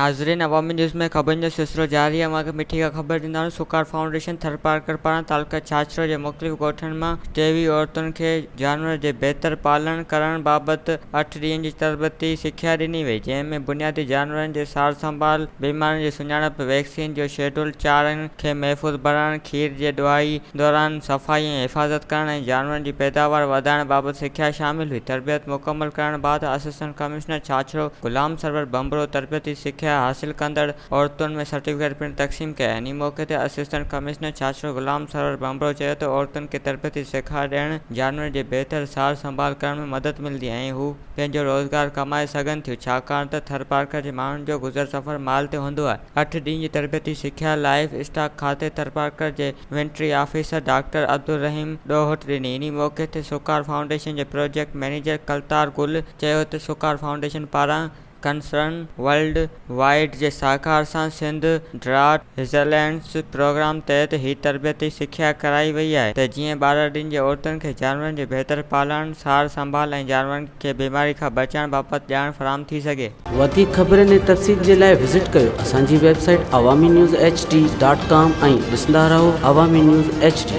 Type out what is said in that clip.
ناظرين عوامي نيوز ۾ خبرن جو سلسلو جاري آهي اوهان کي مٺي کان خبر ڏيندا هلون سڪار فائونڊيشن ٿرپارڪر پاران تعلقه ڇاڇرو جي مختلف ڳوٺن مان 23 عورتن کي جانور جي بهتر پالڻ ڪرڻ بابت اٺ ڏينهن جي تربيتي سکيا ڏني وئي جنهن ۾ بنيادي جانورن جي سار سنڀال، بيمارين جي سڃاڻپ، ويڪسين جو شيڊول، چارن کي محفوظ بڻائڻ، کير جي ڏهائي دوران صفائي ۽ حفاظت ڪرڻ ۽ جانورن جي پيداوار وڌائڻ بابت سکيا شامل هئي. تربيت مڪمل ڪرڻ بعد اسسٽنٽ ڪمشنر ڇاڇرو غلام سرور ڀنڀرو تربيتي سکيا حاصل ڪندڙ عورتن ۾ سرٽيفڪيٽ پڻ تقسيم ڪيا. انهي موقعي تي اسسٽنٽ ڪمشنر ڇاڇرو غلام سرور ڀنڀرو چيو ته عورتن کي تربيتي سکيا ڏيڻ جانورن جي بهتر سار سنڀال ڪرڻ ۾ مدد ملندي ۽ هو پنهنجو روزگار ڪمائي سگهن ٿيون ڇاڪاڻ ته ٿرپارڪر جي ماڻهن جو گذر سفر مال تي هوندو آهي. اٺ ڏينهن جي تربيتي سکيا لائيو اسٽاڪ کاتي ٿرپارڪر جي veterinary officer doctor Abdul Rahim Dohat ڏني. انهي موقعي تي سڪار فائونڊيشن جي پروجيڪٽ مئنيجر ڪلتار گل چيو ته سڪار فائونڊيشن پاران ڪنسرن ورلڊ وائيڊ جي سهڪار سان سنڌ ڊراٽ ريزيلينس پروگرام تحت هي تربيتي سکيا ڪرائي وئي آهي ته جيئن ٻهراڙين جي عورتن کي جانورن جي بهتر پالڻ، سار سنڀال ۽ جانورن کي بيماري کان بچائڻ بابت ڄاڻ فراهم ٿي سگهي. وڌيڪ خبرن ۽ تفصيل جي لاء وزٽ ڪيو اسان جي website Awami news H D dot com ۽ ڏسندا رهو عوامي نيوز ايڇ ڊي.